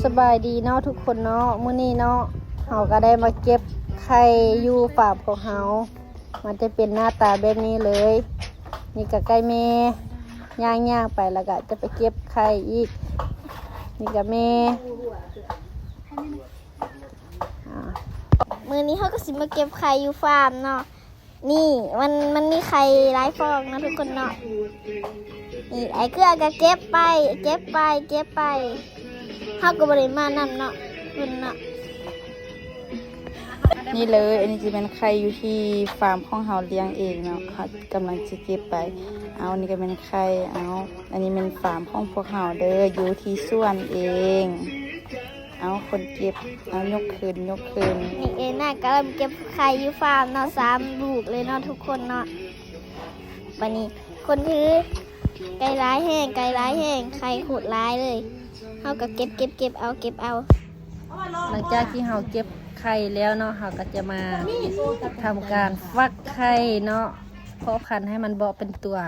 ສະບາຍດີເນາະທຸກຄົນເນາະ, ມື້ນີ້ເນາະ ເຮົາກໍໄດ້ມາເກັບໄຂ່ຢູ່ຟາມຂອງເຮົາ, ມັນຈະເປັນໜ້າຕາແບບນີ້ເລີຍ. ນີ້ກໍໄກ່ແມ່, ຍ່າງໆໄປແລ້ວກໍຈະໄປເກັບໄຂ່ອີກ. ນີ້ກໍແມ່. ອາ ມື້ນີ້ເຮົາກໍຊິມາເກັບໄຂ່ຢູ່ຟາມເນາະ. ນີ້ ມັນ ມັນມີໄຂ່ຫຼາຍຟອງເນາະທຸກຄົນເນາະ. ນີ້ ອ້າຍເກືອກໍເກັບໄປ ເກັບໄປ ເກັບໄປ, ເຮົາກໍບໍ່ໄດ້ມານຳເນາະເພິ່ນເນາະ. ນີ້ເລີຍ ອັນນີ້ຈະແມ່ນໄຂ່ຢູ່ທີ່ຟາມຂອງເຮົາລ້ຽງເອງເນາະ, ເຮົາກຳລັງຈະເກັບໄປ. ເອົາ ນີ້ກໍແມ່ນໄຂ່. ເອົາ ອັນນີ້ແມ່ນຟາມຂອງພວກເຮົາເດີ ຢູ່ທີ່ສວນເອງ. ເອົາ ຄົນເກັບ ເອົາ ຍົກຂຶ້ນ ຍົກຂຶ້ນ. ນີ້ເອນາກຳລັງເກັບໄຂ່ຢູ່ຟາມເນາະ ສາມລູກເລີຍເນາະທຸກຄົນເນາະ. ບາດນີ້ຄົນຖື ໄກ່ຫຼາຍແຮງ ໄກ່ຫຼາຍແຮງ ໄຂ່ໂຄດຫຼາຍເລີຍ. ເຮົາກໍເກັບ ເກັບ ເກັບເອົາ ເກັບເອົາ. ຫຼັງຈາກທີ່ເຮົາເກັບໄຂ່ແລ້ວເນາະ ເຮົາກໍຈະມາທຳການຟັກໄຂ່ເນາະ ເພາະພັນໃຫ້ມັນເບາະເປັນຕົວ.